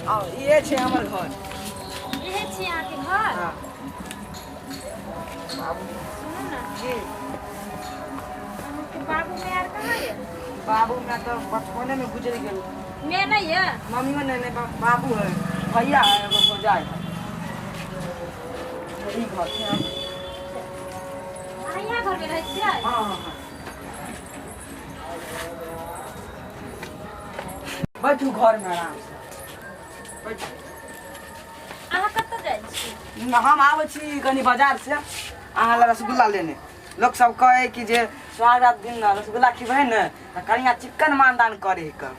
आउ इहे छै हमर घर। इहे छी अहाँके घर? हाँ। बाबू। सुनू ने। जी। अहाँके बाबू my are कहाँ यऽ? बाबू मैं तो बचपने में गुजर गेल। मैं नहीं यऽ? मम्मियो नहीं, नहीं बाबू है, भैया है, एगो भौजाई है। ई घर छै हमर। अहाँ यहाँ घरमे रहै छियै? हाँ हाँ हाँ। बैठू घर में आराम से बैठू। अहाँ कतऽ जाइ छी? हम आबै छी कनि बाजार से अहाँ लए रसगुल्ला लेने। लोक सब कहै कि जे सुहागरात दिन ने रसगुल्ला खिबै ने तऽ कनिया चिक्कन मानदान करे के।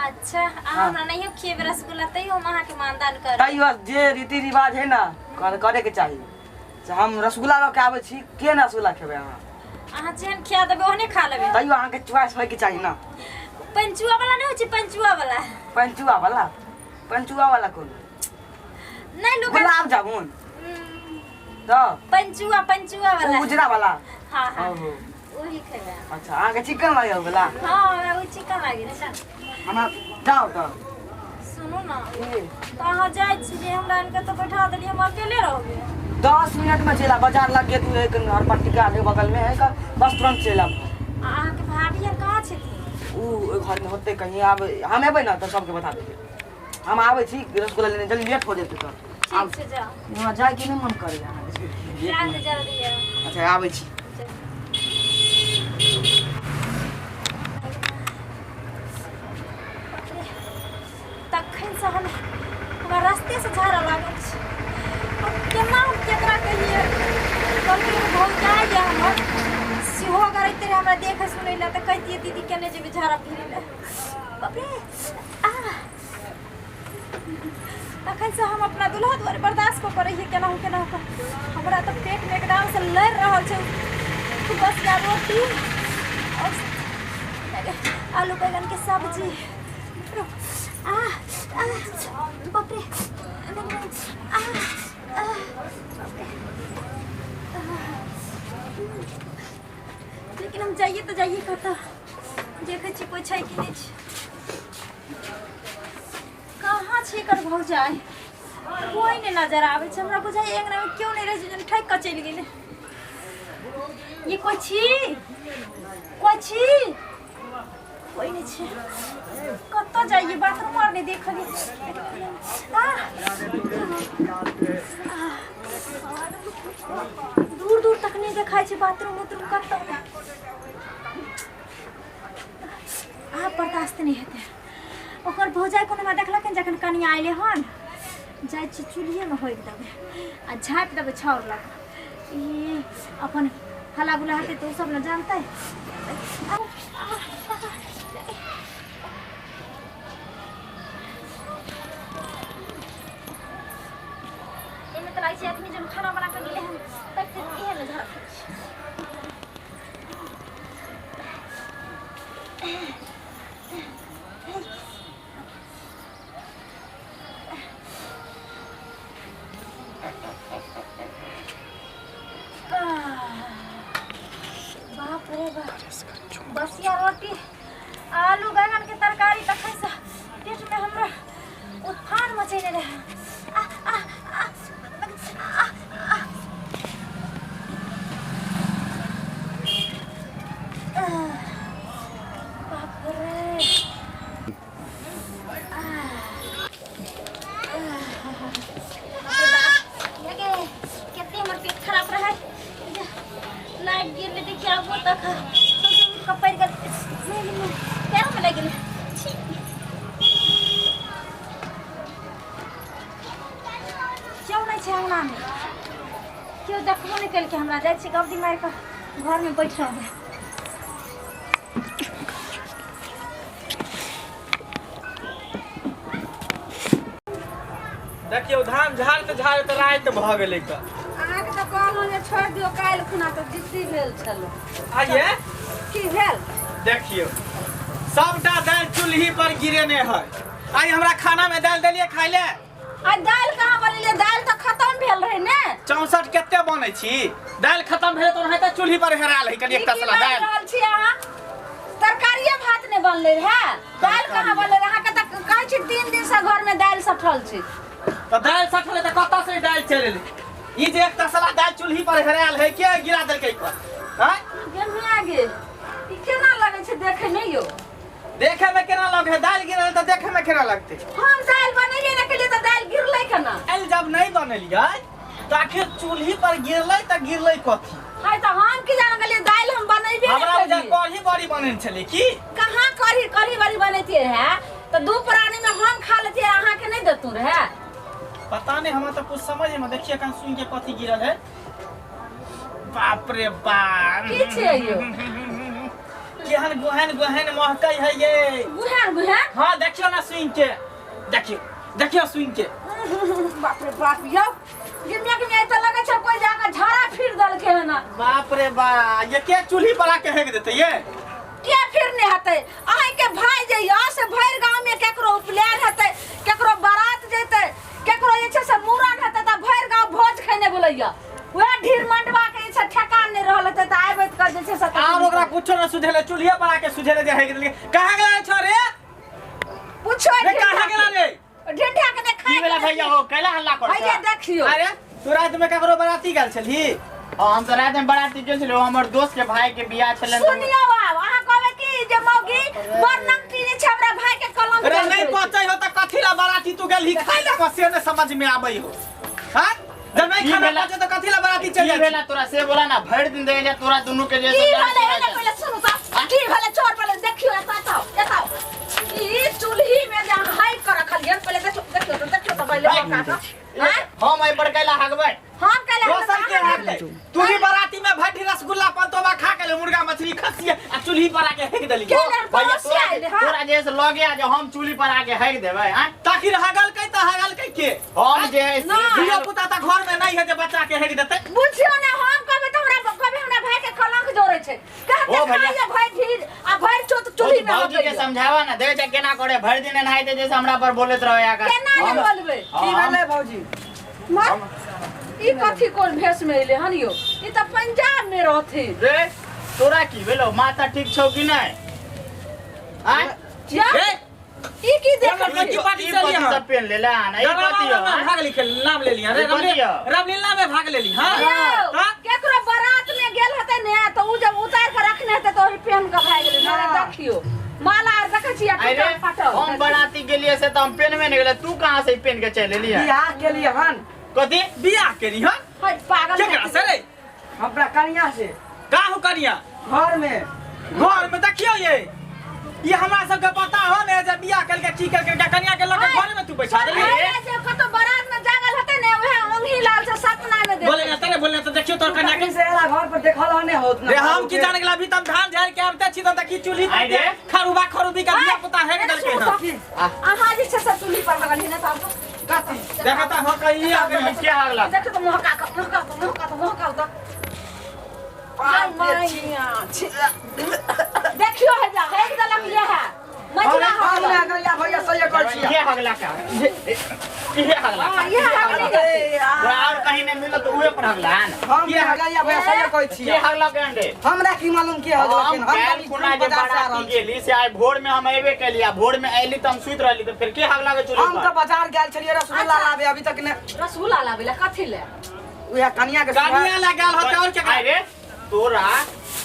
अच्छा, अहाँ हाँ। हमरा नहियो खिएबै रसगुल्ला तैयो हम अहाँके मानदान करब। तैयो जे रीति रिवाज है ने करे के चाही। से हम रसगुल्ला लऽ के आबै छी, के ने रसगुल्ला खेबै अहाँ? अहाँ जेहन खिया देबै ओहने खा लेबै। तैयो अहाँके चॉइस होइके चाही ने। पंचुआ वाला नहि होइ छै, पंचुआ वाला। पंचुआ वाला? पंचुआ वाला कोन? नहि लोक गुलाब जामुन तऽ पंचुआ, पंचुआ वाला। उजरा वाला? हाँ हाँ। ओहो। वही खेबै। अच्छा, अहाँके चिकन लागल वाला? हाँ, हमरा ओ चिकन लागै छै। हमरा जाउ तऽ। सुनू ने। की? तऽ अहाँ जाइ छी जे हमरा आनिके तऽ बैठा देलियै, हम अकेले रहबै। 10 मिनट में चलि आब, बाजार लग गेल एक हरपट्टिका के बगल में है, बस तुरंत चलि आब। आ अहाँके भाभी आर कहाँ छथिन? उ घर में होतै कहीं। आब हम एबै ने तऽ सबके बता देबै। हम आबै छी रसगुल्ला लेने, जल्दी लेट हो जेतै तऽ। ठीक छै, जाउ। हमरा जायके नहि मन करैए अहाँके। जाउ ने जल्दी आउ। अच्छा, आबै छी। तखन से हम हमरा रास्ते से झाड़ा लागल छै। आब केना हम केकरा कहियै? कहलकै एगो भौजाइ यऽ हमर, सेहो अगर अइतै रहए हमरा देखै सुनै लए तऽ कहितियै दीदी केने जेबै झाड़ा फिरै लए। बाप रे, आ तखन से हम अपना दुल्हा दुआरे बर्दाश्त कऽ कऽ रहियै केनाहु केनाहु कऽ। हमरा तऽ पेटमे एकदम से लड़ि रहल छै। बसिया रोटी और आलू बैगन के सब्जी। आ आ बाप रे, आ आ बाप रे। लेकिन हम जाइए तऽ जाइए कतऽ? देखै छी कोइ छै कि नहि छै। कहाँ छै एकर भौजाइ? कोइ नहि नजर आबै छै हमरा। बुझाइ अङ्गनामे केओ नहि रहै छै, जन ठकि कऽ चलि गेलै। ये कोइ छी? कोइ छी? कोइ नहि छै। कतऽ जाइए? बाथरूम आर नहि देखलियै। दूर दूर तक नहि देखाइ छै बाथरूम उथरूम कतऽ नहि। आब बर्दाश्त नहि हेतै। ओकर भौजाइ कोनो हमरा देखलक जखन कनिया अयलै हन। जाइ छी चूल्हिएमे होकि देबै आ झाँपि देबै छाउर लऽ कऽ। ई अपन हल्ला गुल्ला हेतै तऽ ओसभ ने जानतै। एहिमे तऽ लागै छै आदमी जब खाना बना कऽ गेलै हन तब तऽ इएह ने झाड़। बाप रे बाप, बसिया रोटी आलू बैगन के तरकारी तखन से पेट में हमरा उफान मचेने रहे। आ आ आ आ आ बाप रे, कते हमर पेट खराब रहे, लागि गेल। देखिए आबो तक कपड़ि गेल, पैरमे लागि गेल। छी, केओ नहि छै अङ्गनामे, केओ देखबो नहि केलकै हमरा। जाइ छी गबदी मारि कऽ घरमे बैठ रहबै। देखियौ, धान झाड़ैत झाड़ैत राति भऽ गेलै। तऽ अहाँके तऽ कहलहुँ जे छोड़ि दियौ काल्हि खुना, तऽ जिद्दी भेल छलहुँ। आइए की भेल? देखियौ, सबटा दालि चूल्ही पर गिरेने है। आइ हमरा खाना में दालि देलियै खाइ ले? आ दालि कहाँ बनेलियै? दालि तऽ खतम भेल रहै ने। 64 कते बनै छी? दालि खतम भेल तऽ ओनाहिते चूल्ही पर हेरायल है कनि ई एकटा की सला बाजि दालि। रहल छी अहाँ? तरकारिए भात नहि बनलै रहए, दालि कहाँ बनलै रहए? अहाँके तऽ कहै छी 3 दिनसँ घरमे दालि सठल छै। तऽ दालि सठल है तऽ कतऽ से दालि चलि एलै? ई जे एक तसला दालि चूल्ही पर हेरायल है, के गिरा देलकै पर? आँय? गे माय गे, ई केना लगै छै देखै मे यौ? देखे में केना लगे है? दालि गिरल तऽ देखे में केना लगतै? हम दालि बनेलियै ने केलियै तऽ दालि गिरलै केना? दालि जब नहि बनेलियै तऽ आखिर चूल्ही पर गिरलै तऽ गिरलै कथी? है तऽ हम की जान गेलियै, दालि हम बनेबे ने हमरा बुझा केलियै। कढ़ी बड़ी बनेने छलै की? कहाँ कढ़ी कढ़ी बड़ी बनेतियै है तऽ दू प्राणी में हम खा लेतियै, अहाँके नहि देतू रहे। पता नहीं, हमरा तऽ कुछ समझ में, देखिए कन सुन के कथी गिरल है। बाप रे बाप, की छियै यौ? केहन गोहन गोहन महकै है ये। गुहन गुहन? हाँ, देखियो ना सुन के, देखियो देखियो सुन के। बाप रे बाप यौ, गिमिया गिमिया तऽ लगै छै कोइ जाके झाड़ा फिर देलकै हन। बाप रे बा, ये के चूल्ही पर आके हेक देते ये? के फिर नहि हेतै, अहाँके भाय जे यऽ से भरि गाँवमे केकरो उपनयन हेतै, केकरो बारात जेतै, केकरो जे छै से मूड़न हेतै तऽ भरि गाँव भोज खेने बोलैया। वएह ढीर मंडवा के जे छै ठेकान नहि रहल हेतै तऽ आबि कऽ जे छै से आर ओकरा कुछो न सुझेले, चूल्हिए पर आके सुझेले जे हेक देलकै। कहाँ गेला छो रे? पूछो रे, कहाँ गेला रे? ढेंढा के देखा। की भेला भैया हो, कैला हल्ला कर? भैया देखियो। अरे तू रात में ककरो बराती गेल छलही? हाँ, हम तऽ रात में बराती गेल छलियै, हमर दोस्त के भाई के बियाह छलै। सुनियो आब, अहाँ कहबै कि जे मौगी बड़ नंगटी जे छै हमरा भाई के कलंक अरे देल नहीं छै। पचै हो तऽ कथी ला बराती तू गेलही खाइ ला, से नहीं समझ में आबै हो। हाँ, जब नहीं की खाना भेला? पचे तऽ कथी ला बराती चल की जाइ? भेला तोरा से बोला ना, भरि दिन देखे जा तोरा दुनू के जे की भेलै एने पहिले सुनू तऽ, की भेलै चोर पहिले देखियो, एतऽ एतऽ एतऽ ई चूल्ही में जे अहाँ हाइक कऽ रखलियै पहिले देखियो, देखियो तऽ, देखियो तऽ पहिले मौका कऽ। आँय? हम एहि पर कैला हगबै? हम कैला हगबै? दोसर के हाथ तू भी बराती में भट्टी रसगुल्ला पंतोबा खा के ले, मुर्गा मछली खसी आ चूल्ही पर आके हेक देली। के ले भैया पड़ोसी तोरा आइले, हाँ? तोरा जे से लगे आ जे हम चूल्ही पर आके हेक देबै? आँय? ताकि हगल कै तऽ हगल कै के? हम जे है से ना। धिया पुता तऽ घर में नहीं है जे बच्चा के हेक देतै। बुझियो ने, हम कहबै तऽ हमरा कहबै हमरा भाई के कलंक जोड़ै छै। कहते ओ भैया। खाइए भरि ढीर आ भरि चोत चूल्ही में भौजी के हगैए। समझावा ना, देखे छै केना करे, भरि दिन एनाहिते जैसे हमरा पर बोलैत रहे आके। केना नहि बोलबै? की भेलै भौजी? मार, ई कथी कोन भेष में एले हन यौ? ई तऽ पंजाब में रहथिन। रे तोरा की भेलो, माथा ठीक छौ कि नहि? आँय? या, रे, ई की देखै कोन छियै? की पार्टी ई चली कथी हन? सब पेन लेला हन? ई कथी हौ, में आँय? भाग लिखे नाम ले लिया रे। ई कथी हौ? रामलीला में भाग लेली। हाँ। यौ, हाँ? केकरो बारात में गेल हेतै ने तऽ उ जब उतार के रखने हेतै तऽ ओही पेन के भागि गेलै। नहि देखियो, माला आर देखै छियै अरे टूटल फाटल। हम बराती गेलियै से तऽ हम पेनबे नहि गेलै, तू कहाँ से ई पेन के चलि एलियै? बियाह केलियै हन। कथी बियाह केली हन? है पागल। केकरा से रे? हमरा कनिया से। का हो कनिया? घर में। घर में देखियो ये हमरा सबके पता हो ने जे बियाह केलकै की केलकै, कनिया के लऽ के घर में तू बैठा देली। जे कतौ बारात में जागल हेतै ने उहे ओंघी लाल से सपना में देख। बोले ना तने, बोले ना तो देखियो तोर कनिया के तखनी से एला घर पर देखल हने होत रे, हम की जाने गेला? अभी तम धान झाड़ के आबते छी तऽ देखी चूल्ही पर आइ रे। खरुबा खरुबी का धिया पुता हेक देलकै हन। अहाँ जे छै से चूल्ही पर हगल ने तऽ कथी? देखा तऽ हो कहीं आ गेल। के हगलक? देखियौ तऽ महका कऽ, महका तऽ, महका तऽ, महका तऽ। देखियो है जा हेक देलक ये है मझला हम हगल। नहि हगलिया भैया, सही कहै छियै। के हगलक? के हगलक? हां, ये हगली है। ए, आ, तोरा और कहीं नहि मिलत तऽ उहे पर हगला हन। हम नहि हगलिया भैया, सही कहै के छियै। हगलक अंडे? हमरा की मालूम के हगलक? हम हम काल्हि खुना जे बाजार से आ बाराती रहल छी। गेली से आइ भोर में हम अयबे केली आ भोर में अयली तऽ हम सुति रहली, तऽ फेर के हगलक चूल्ही हम पर? तऽ बाजार गेल छलियै रसगुल्ला अच्छा। लाबे, अभी तक ने। रसगुल्ला लाबे ला कथी ले? उएह कनिया के। कनिया लग गेल होते और केकरा? आइ रे, तोरा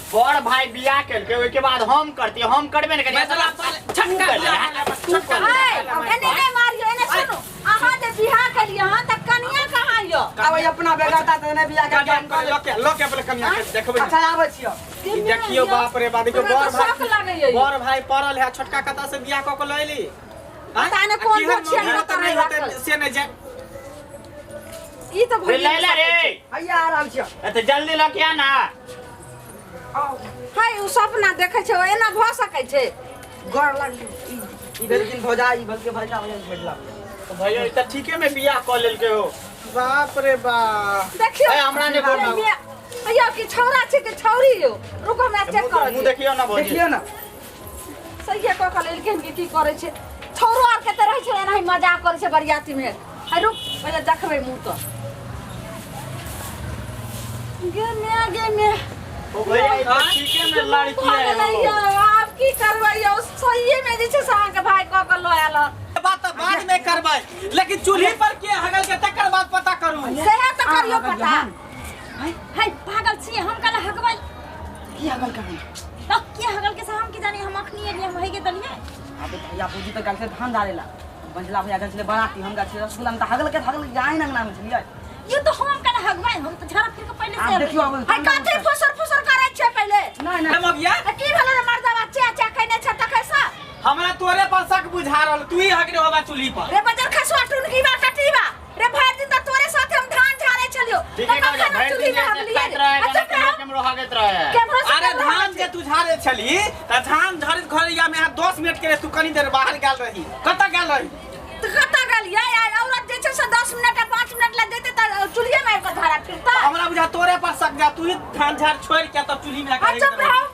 बड़ भाई बियाह केलकै ओहिके बाद हम करती, हम करबे ने करियै। मझला पाले छक्का तू कर ले, तू कर ले। है एने नै मारियो, एने सुनू, अहाँ जे बियाह केलियै हन तऽ कनिया कहाँ यौ? आब ई अपना बेगरता तऽ नहि बियाह के कनिया के लके लके पहिले कनिया के देखबै। अच्छा, आबै छियै। ई देखियो, बाप रे बाप, देखियो हमरा बड़ तऽ शौक भाई लागैया यौ। बड़ भाई पड़ल है, छोटका कता से बियाह कऽ के लैली? पता नहि कोन दोष छियै, तऽ नहि हमरा होते राखल। से नहि जाय। ई तऽ रे भइए लैला रे। हैया आ रहल छियै। ए तऽ जल्दी लऽ के आ ना। है उ सपना देखै छै, ओ एना भऽ सकै छै? गोर लाग। ई भेलखिन भौजा, ई भेलखिन भैया, भैया भेटलक। तऽ भैया ई तऽ ठीके में बियाह कऽ लेलकै हो। बाप रे बाप। देखियौ। ए, हमरा नहि गोर लागू। यौ कि छौड़ा छै कि छौरी यौ? रुको, हमरा चेक करऽ मुँह दियौ। देखियौ ना भौजी। देखियौ ने। सहिए कऽ कऽ लेलखिन कि की करै छै? छौड़ो आरके तऽ रहै छै एनाही मजाक करै छै बरियातीमे। है रुक, पहिले देखबै मुँह तऽ। गे my, गे my. ओ भैया, ई तऽ ठीके में लड़की है हो। आब की करबै यौ? सहिए में जे छै से अहाँके भाय कऽ कऽ लऽ आयल हन। बात तऽ बाद में करबै, लेकिन चूल्ही पर के हगल के तकर बाद पता करू। सेहे तऽ करियौ पता। है पागल छियै, हम काला हगबै की हगल के? तो के हगल के से हम की जानी, हम अखनी एलियै, हम हगे देलियै। अबे भैया भौजी तऽ गेल छलै धान डालेला, मंझला भैया गेल छलै बाराती, हम गेल छलियै रसगुल्ला में, तऽ हगल के हगल जाय ने अंगना में छलियै। यो तो हम काला हगबै, हम तऽ झाड़ा फिर के पहिले से आब देखियौ आब। है कथी फुसर फुसर करै छियै पहिले? नहीं नहीं। मगिया की भेलै रे मर्दवा, चे चे खैने छै तखै से? हमरा तोरे पर शक बुझा रहल, तू ही हगने होबा चूल्ही पर। रे बजर खसुआ टुनकी बा कटीबा रे, भरि दिन तऽ तोरे साथे हम धान झाड़ै छलियौ। ठीक है, तऽ कखन हम भरि चूल्ही दिन में हगलियै खाइत रे? रहे, अच्छा, केम्हरो केम्हरो हगैत रहे। केम्हरो से अरे केम्हरो धान हगै जे तू झाड़े छली त धान झाड़ैत घरिया में 10 मिनट के तू कनी देर बाहर गेल रही, कतऽ गेल रही? तऽ कतऽ गेलियै? आइ औरत जे छै से 10 मिनट आ 5 मिनट लए जेतै तऽ चूल्हिए में आबि कऽ झाड़ा फिरतै। हमरा बुझा तोरे पर शक जा, तू ही धान झाड़ छोड़ के तब चूल्ही में आ चुप रहो।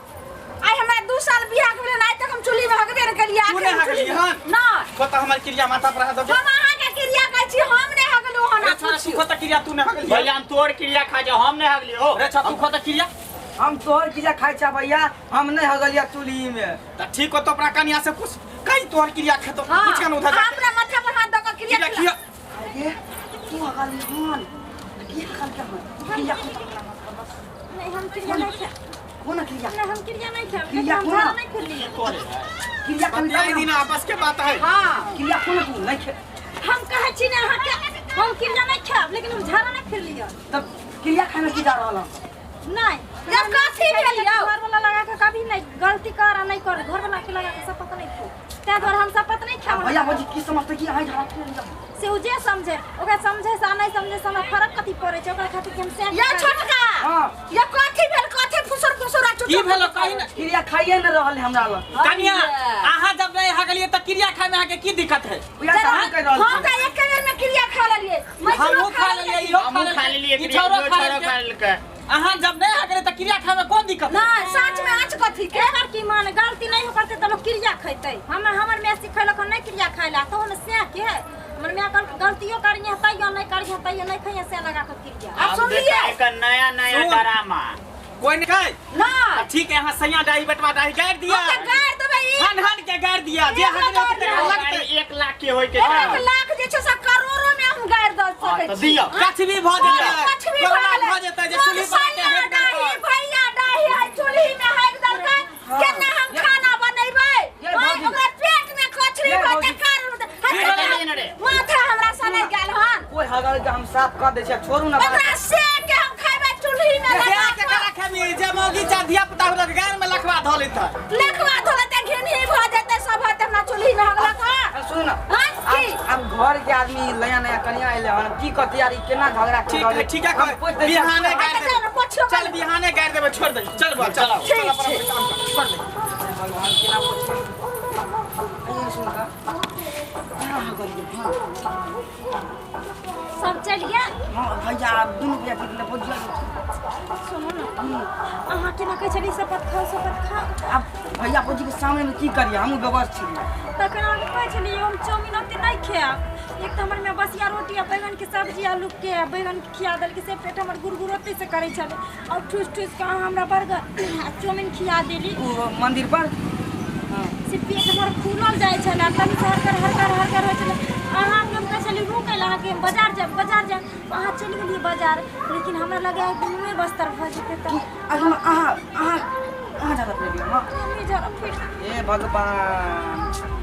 आइ हमरा 2 साल बियाह के भेलै, आइ तक हम चूल्ही में हगबे नहि केलियै। तू नहि आखिर हगली चूल्ही हन? नहि। खोता हमर क्रिया माथा पर हाथ दऽ। हम अहाँके क्रिया कहै छी, हम नहि हगलहुँ हन। रे छोरा, तू खोता क्रिया, तू नहि हगली? भैया हम तोर क्रिया खा जाओ, हम नहीं हगली हो। रे छोरा, तू खोता क्रिया। हम तोहर क्रिया खाइ छा भैया, हम नहीं हगलिया चूल्ही में। त ठीक हो तो अपना कनिया से पूछ, कहीं तोहर क्रिया खेतो। हाँ, पूछ के उधर अहाँ जाके। अपना माथा पर हाथ दऽ कऽ क्रिया क्रिया खिला। खिया। अरे तू हगली हन? की हगल के हन? क्रिया नहीं, हम क्रिया नहीं खाएब। कोन क्रिया? नहीं, हम क्रिया नहीं खाएब। क्रिया लेकिन हम कोना? झाड़ा नहीं फिरलियै। क्रिया कोन? बतियाई दिन आपस के बात है। हाँ। क्रिया कोन तू नहीं खे? हम कहै छी ने अहाँके, हम क्रिया नहीं खाएब, लेकिन हम झाड़ा नहीं फिरलियै। तब क्रिया खाय में की जा रहल हन? नहीं। जब कथी भेल यौ? घर वाला लगा के कभी नहीं गलती कर आ नहीं कर, घर वाला के लगा के शपथ नहीं खो, ताहि दुआरे हम शपथ नहीं खाएब। भैया भौजी की समझते कि अहाँ झाड़ा फिर लिया? से ओ जे समझे, ओकरा समझे से आ नहीं समझे से हमरा फरक कथी पड़ै छै? ओकरा खातिर कि हम से या छोटका। हाँ। या कथी भेल? कथी फुसर फुसर आ की भेलो कहीं ना? क्रिया खाइए न रहल हमरा लग। कनिया, अहाँ जब नहीं हगलिए त क्रिया खाए में अहाँके की दिक्कत है? भैया तऽ हम कहि रहल हम छी। तऽ एके बेर में क्रिया खा लेलियै। मझिलो हमहूँ खा लेलियै, इहो खा हमहूँ खा लेलियै, ई क्रिया, छौरो इहो खा छौरो लेलकै। खा लेलकै। अहाँ जब नहीं हगले त क्रिया खाए में कोन दिक्कत है? नहीं, साँच में आँच कथी के? एकर की मान गलती नहीं करते तऽ लोग क्रिया खैतै। हम हमर माय सिखेलक हन नहीं क्रिया खाइ ला, तऽ हम से के है हमर माय कहलक गलतियो करिहे तैयो नहीं करिहे तैयो नहीं खइहे से लगा के क्रिया। आब अब सुनलियै? देखा एकर नया नया सुन। ड्रामा। कोई नहीं खाए। नहीं। ठीक है, यहाँ सैया डाही बेटवा डाही गाड़ दिया। हम तऽ गाड़ि देबै ई। हन हन के गाड़ दिया, जे एक हगले गाड़ होतै दिया। तकरा लगतै। 1 लाख के होय के एक चाही। लाख जे छै से करोड़ो में हम गाड़ि दऽ हाँ, सकै तऽ छी। दियौ। कछ भी भऽ जेतै, कछ भी भऽ कोरोना गेलै। भऽ जेतै जे तोर चूल्ही पर के सैया हेक डाही, देलकै। भैया डाही है, चूल्ही में हेक देलकै। केना हम खाना बनेबै? ये ओइ, भौजी। ओकरा पेट में कचरी ये भऽ भौजी। जेतै, कारण होतै। की भेलै रे? माथा हमरा सनै गेल हन। कोई हगल के हम साफ कर दै छियै, छोड़ू ना। ओकरा से के हम खैबै चूल्ही में से लगा के कऽ। करा खेबी जे मौगी चा धिया पुता हुनक गाड़ में लखवा धऽ लेत है। लखवा धोलते घिनही भऽ जेतै सब होतै हमरा चूल्ही में हगलक हन। सुनू ना। हाँ, की? आब घर के आदमी नया नया कनिया एले हन, की कहते यार, ई केना झगड़ा कर ठीक है, ठीक है, हम पूछि दै छियै। बिहाने अच्छा, गाड़ चल, देबै। पोछियो चल बिहाने गाड़ देबै, छोड़ दे। चल बा, चल आओ, ठीक, चल अपन ठीक। अपन काम कर, छोड़ दे। भगवान केना पूछबै? आइए सुन कऽ। कहाँ हगलियै? हाँ। सब चलि गेल। हाँ भैया, आब दुनू भैया ठीक ने भौजी। सुनू ने, अहाँ केना कहै छलियै शपथ खाउ, शपथ खाउ? आब भैया भौजी के सामने में की करियै, हमहूँ बेबस छियै। तखन अहाँके कहै छलियै हम चाउमिन ओते नहीं खायब। एक तऽ हमर माय बसिया रोटी आ बैगन के सब्जी आलू के आ बैगन के खिया देलकै, से पेट हमर गुरगुरोते से करै छलै, और ठूस ठूस के अहाँ हमरा बर्गर आ चाउमिन खिया देली। ओ मंदिर पर। हाँ। से पेट हमर फूलल जाइ छलै, तनी से हरकर हरकर हरकर होइ छलै। अहाँके हम कहै छलियै रुकै लए, अहाँके हम बाजार जायब, बाजार जायब, अहाँ चलि गेलियै बाजार, लेकिन हमरा लगै है कि मुँहे बस्तर भऽ जेतै तऽ। आब हम अहाँ अहाँ अहाँ ज्यादा फिर लियौ। हाँ। हमही ज्यादा फिर। हे भगवान।